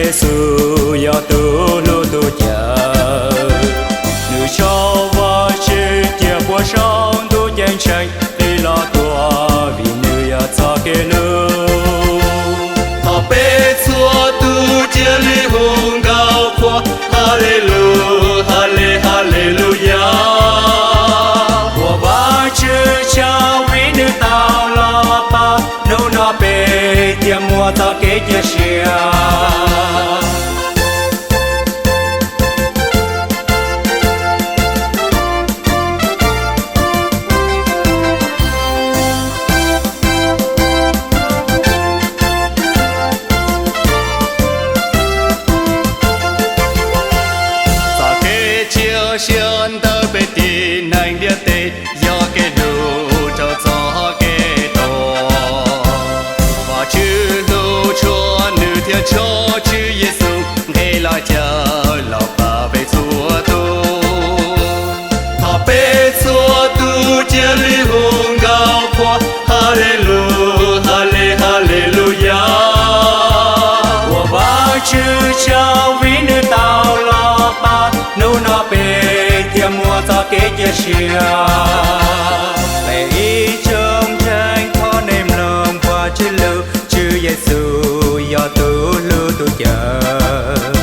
Yexus yog tus hlub tus cawm, nws tso Vajtswv cia puag saum ntuj ceeb tsheej nqis los tuag vim nws yog txoj kev hlub. Thov peb txhua tus cia li hu nkauj qhuas, ha le lus, ha le, ha le lus yas. Ua Vajtswv tsaug vim nws tau los pab, hnub no peb thiaj muaj txoj kev cia siab. Txoj kev cia siab ntawm peb tib neeg ntiaj teb yog kev hlub rau txoj kev tuag. Vajtswv hlub tshua nws thiaj tso Tswv Yexus nqis los caw los pab peb txhua tus. Thov peb txhua tus cia li hu nkauj qhuas, ha le lus, ha le, ha le lus yas. Ua Vajtswv tsaug vim nws tau los pab, hnub no peb thiaj muaj txoj kev cia siab. Peb ib tsoom ntseeg, thov nej mloog Vajtswv lus. Tswv Yexus yog tus hlub tus cawm,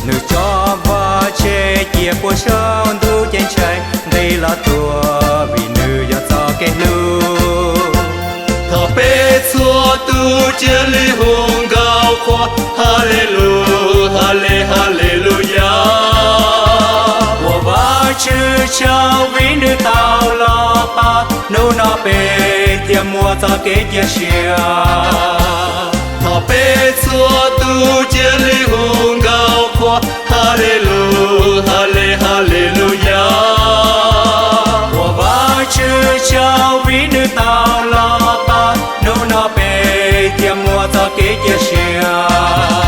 nws tso Vajtswv cia puag saum ntuj ceeb tsheej nqis los tuag vim nws yog txoj kev hlub. Thov peb txhua tus cia li hu nkauj qhuas, ha le lus, ha le, ha le lus yas. Ua Vajtswv tsaug vim nws tau los pab, hnub no peb thiaj muaj txoj kev cia siab. Thov peb txhua tus cia li hu nkauj qhuas, ha le lus, ha le, ha le lus yas. Ua Vajtswv tsaug vim nws tau los pab, hnub no peb thiaj muaj txoj kev cia siab.